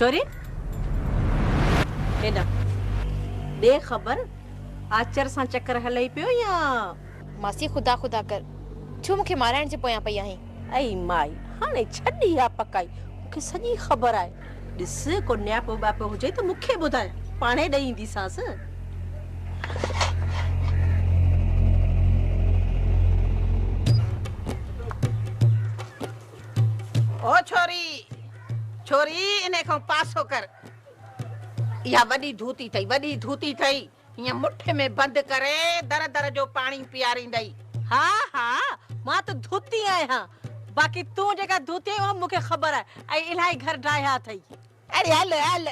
ڇوري هيڏانهن ڏي خبر آچر سان چڪر هلئي پيو يا. ماسي خدا خدا ڪر ڇو مون کي مارائڻ جي پويان پئي آهين. ائي مائي هاڻي ڇڏ اها پڪائي مون کي سڄي خبر آهي. ڏس ڪو نياپو ٻاپو هجئي ته مون کي ٻڌاء پاڻهي ڏئي اينديسانس. او ڇوري ڇوري انهي کان پاسو ڪر. اها وڏي ڌوتي اٿئي وڏي ڌوتي اٿئي. هيئن مٺ ۾ بند ڪري در در جو پاڻي پياريندئي. ها ها مان ته ڌوتي آهيان باقي تون جيڪا ڌوتي آهين اها مون کي خبر آهي ۽ الاهي گهر ڊاهيا اٿئي. اڙي هل هل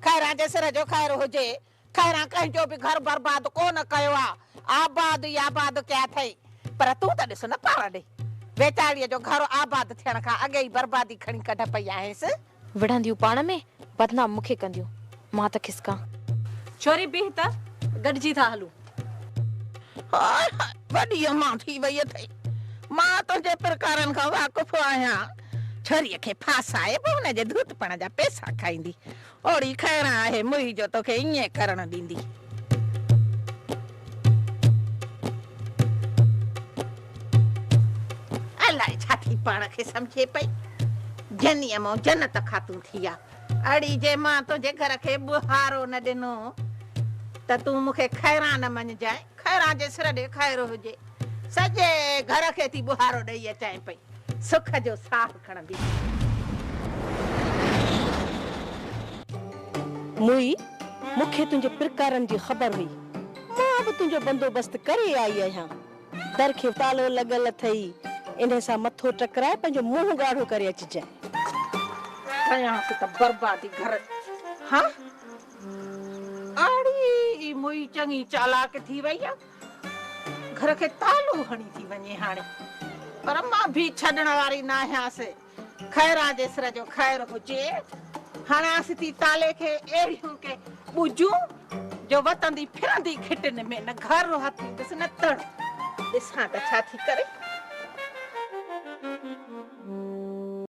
خيران جي سر جو خير هجي خيران ڪنهن جو به گهر برباد ڪو نه ڪيو آ آباد ئي آباد ڪيا اٿئي پر تون ته ڏس نه پاڻ ڏي ويچاريء جو گهر آباد ٿيڻ کان اڳي ئي بربادي کڻي ڪڍ پئي آهينس. وڙهنديون پاڻ ۾، بدنام مون کي ڪنديون، مان ته کسڪان. ڇوري بيهه ته گڏجي ٿا هلون. هاء هاء وڏي امان ٿي وئي اٿئي. مان تنهنجي پرڪارن کان واقف آهيان. ڇوريء کي ڦاسائي به ان جي ڌوتپڻ جا پئسا کائيندي. اوڙي خيران آهي مئي جو توکي ائين ڪرڻ ڏيندي. الائي ڇا ٿي پاڻ کي سمجهي پئي. جنيء مون جنت خاتون ٿي آ. اڙي جي مان تنهنجي گهر کي ٻهارو نه ڏنو ته تون مون کي خيران نه مڃجانء. خيران جي سر ڏي خير هجي. سڄي گهر کي ٿي ٻهارو ڏئي اچانء پئي. سک جو ساهه کڻندي. موئي، مون کي تنهنجي پرڪارن جي خبر هئي. مان به تنهنجو بندوبست ڪري آئي آهيان. در کي تالو لڳل اٿئي، انهي سان مٿو ٽڪرائي پنهنجو منهن ڳاڙهو ڪري اچجانء. ڪيانس ته بربادي گهر. ها اڙي موئي چڱي چالاڪ ٿي وئي آ. گهر کي تالو هڻي ٿي وڃي هاڻي. پر مان ڀي ڇڏڻ واري ناهيانس. خيران جي سر جو خير هجي. هڻانس ٿي تالي کي اهڙيون ڪي ٻجون جو وتندي ڦرندي کٽن ۾ نه گهر هٿ ايندس نه تڙ. ڏسان ته ڇا ٿي ڪري.